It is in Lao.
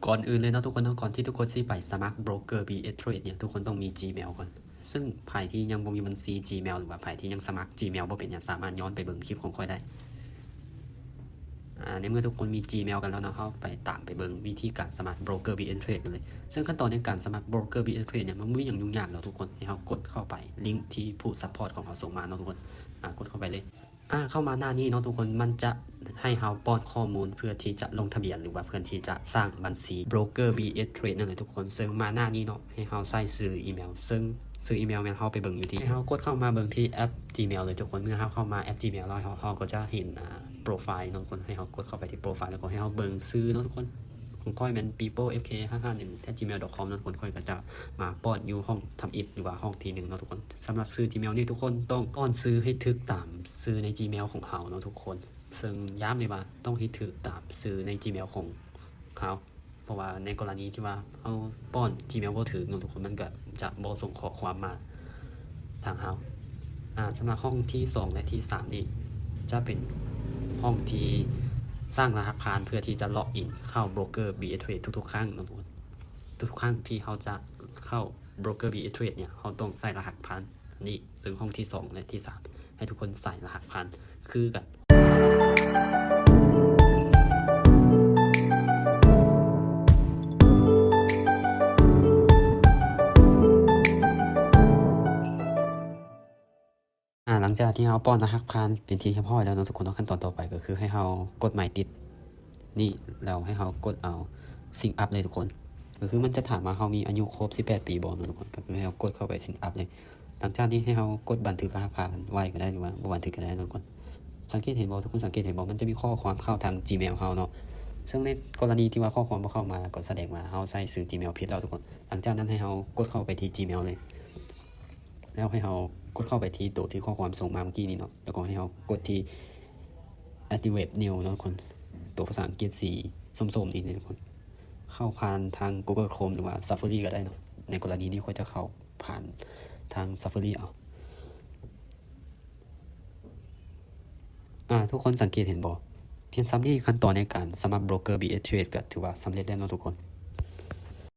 ກ່ອນອື່ນເລີຍເນາະທຸກຄົນເນາະ ກ່ອນທີ່ທຸກຄົນຊິໄປສະໝັກໂບຣກເກີ ບີເອສເທຣດ ເນຍ ທຸກຄົນຕ້ອງມີຈີເມວກ່ອນ. ເຊິ່ງໃຜທີ່ຍັງບໍ່ມີບັນຊີຈີເມວ ຫຼືວ່າໃຜທີ່ຍັງສະໝັກຈີເມວບໍ່ເປັນຫຍັງ ສາມາດຍ້ອນໄປເບິ່ງຄລິບຂອງຂ້ອຍໄດ້. ອາ ໃນເມື່ອທຸກຄົນມີຈີເມວກັນແລ້ວເນາະ ເຮົາໄປຕາມໄປເບິ່ງວິທີການສະໝັກໂບຣກເກີ ບີເອສເທຣດ ກັນເລີຍ. ເຊິ່ງຂັ້ນຕອນໃນການສະໝັກໂບຣກເກີ ບີເອສເທຣດ ເນຍ ມັນບໍ່ມີຫຍັງຫຍຸ້ງຍາກດອກທຸກຄົນ. ໃຫ້ເຮົາກົດເຂົ້າໄປລິ້ງທີ່ຜູ້ຊັບພອດຂອງເຮົາສົ່ງມາເນາະທຸກຄົນ. ອາ ກົດເຂົ້າໄປເລີຍ. ອາ ເຂົ້າມາໜ້ານີ້ເນາະທຸກຄົນ ມັນຈະໃຫ້ເຮົາປ້ອນຂໍ້ມູນເພື່ອທີ່ຈະລົງທະບຽນ ຫຼືວ່າເພື່ອທີ່ຈະສ້າງບັນຊີໂບຣກເກີ ບີເອສເທຣດ ນັ້ນແຫຼະທຸກຄົນ. ເຊິ່ງມາໜ້ານີ້ເນາະ ໃຫ້ເຮົາໃສ່ຊື່ອີເມວ ເຊິ່ງຊື່ອີເມວແມ່ນເຮົາໄປເບິ່ງຢູ່ທີ່ ໃຫ້ເຮົາກົດເຂົ້າມາເບິ່ງທີ່ແອັບຈີເມວເລີຍທຸກຄົນ. ເມື່ອເຮົາເຂົ້າມາແອັບຈີເມວແລ້ວ ເຮົາ ເຮົາກໍຈະເຫັນ ອາ ໂປຣໄຟລ໌ເນາະທຸກຄົນ. ໃຫ້ເຮົາກົດເຂົ້າໄປທີ່ໂປຣໄຟລ໌ ແລ້ວກໍໃຫ້ເຮົາເບິ່ງຊື່ເນາະທຸກຄົນ. ຂອງຂ້ອຍແມ່ນ ປີເປີ້ ເອັຟເຄ ຫ້າຫ້າໜຶ່ງ ແອັດຈີເມວ ດອດຄອມ ເນາະທຸກຄົນ. ຂ້ອຍກໍຈະມາປ້ອນຢູ່ຫ້ອງທຳອິດ ຫຼືວ່າຫ້ອງທີໜຶ່ງເນາະທຸກຄົນ. ສຳລັບຊື່ຈີເມວນີ້ ທຸກຄົນຕ້ອງປ້ອນຊື່ໃຫ້ຖືກຕາມຊື່ໃນຈີເມວຂອງເຮົາເນາະທຸກຄົນ. ເຊິ່ງຢ້ຳເລີຍວ່າຕ້ອງໃຫ້ຖືກຕາມຊື່ໃນຈີເມວຂອງເຮົາ ເພາະວ່າໃນກໍລະນີທີ່ວ່າເຮົາປ້ອນຈີເມວບໍ່ຖືກເນາະທຸກຄົນ ມັນກໍຈະບໍ່ສົ່ງຂໍ້ຄວາມມາທາງເຮົາ. ອາ ສຳລັບຫ້ອງທີສອງ ແລະ ທີສາມນີ້ ຈະເປັນຫ້ອງທີ່ສ້າງລະຫັດຜ່ານເພື່ອທີ່ຈະລັອກອິນເຂົ້າໂບຣກເກີ ບີເອສເທຣດ ທຸກໆຄັ້ງເນາະທຸກຄົນ. ທຸກໆຄັ້ງທີ່ເຮົາຈະເຂົ້າໂບຣກເກີ ບີເອສເທຣດ ເນຍ ເຮົາຕ້ອງໃສ່ລະຫັດຜ່ານນີ້. ເຊິ່ງຫ້ອງທີສອງ ແລະ ທີສາມ ໃຫ້ທຸກຄົນໃສ່ລະຫັດຜ່ານຄືກັນ. ອາ ຫຼັງຈາກທີ່ເຮົາປ້ອນລະຫັດຜ່ານເປັນທີ່ຮຽບຮ້ອຍແລ້ວເນາະທຸກຄົນເນາະ, ຂັ້ນຕອນຕໍ່ໄປກໍຄືໃຫ້ເຮົາກົດໝາຍຕິດນີ້ ແລ້ວໃຫ້ເຮົາກົດເອົາ sync up ເລີຍທຸກຄົນ. ກໍຄືມັນຈະຖາມວ່າເຮົາມີອາຍຸຄົບສິບແປດປີບໍ່ເນາະທຸກຄົນ, ກໍຄືໃຫ້ເຮົາກົດເຂົ້າໄປ sync up ເລີຍ. ຫຼັງຈາກນີ້ໃຫ້ເຮົາກົດບັນທຶກລະຫັດຜ່ານໄວ້ກໍໄດ້ ຫຼືວ່າບໍ່ບັນທຶກກໍໄດ້ເນາະທຸກຄົນ. ສັງເກດເຫັນບໍ່? ທຸກຄົນສັງເກດເຫັນບໍ່? ມັນຈະມີຂໍ້ຄວາມເຂົ້າທາງ Gmail ເຮົາເນາະ. ເຊິ່ງໃນກໍລະນີທີ່ວ່າຂໍ້ຄວາມບໍ່ເຂົ້າມາ ກໍສະແດງວ່າເຮົາໃສ່ຊື່ Gmail ຜິດແລ້ວທຸກຄົນ. ຫຼັງຈາກນັ້ນໃຫ້ເຮົາກົດເຂົ້າໄປທີ່ Gmail ເລີຍ ແລ້ວໃຫ້ເຮົາກົດເຂົ້າໄປທີ່ໂຕທີ່ຂໍ້ຄວາມສົ່ງມາເມື່ອກີ້ນີ້ເນາະ, ແລ້ວກໍໃຫ້ເຮົາກົດທີ່ Activate New ເນາະທຸກຄົນ, ໂຕພາສາອັງກິດສີສົ້ມໆນີ້ເນາະທຸກຄົນ. ເຂົ້າຜ່ານທາງ Google Chrome ຫຼືວ່າ Safari ກໍໄດ້ເນາະ. ໃນກໍລະນີນີ້ຂ້ອຍຈະເຂົ້າຜ່ານທາງ Safari ເອົາ. ອາ ທຸກຄົນສັງເກດເຫັນບໍ່? ພຽງສ່ຳນີ້ ຂັ້ນຕອນໃນການສະໝັກໂບຣກເກີ ບີເອສເທຣດ ກໍຖືວ່າສຳເລັດແລ້ວເນາະທຸກຄົນ.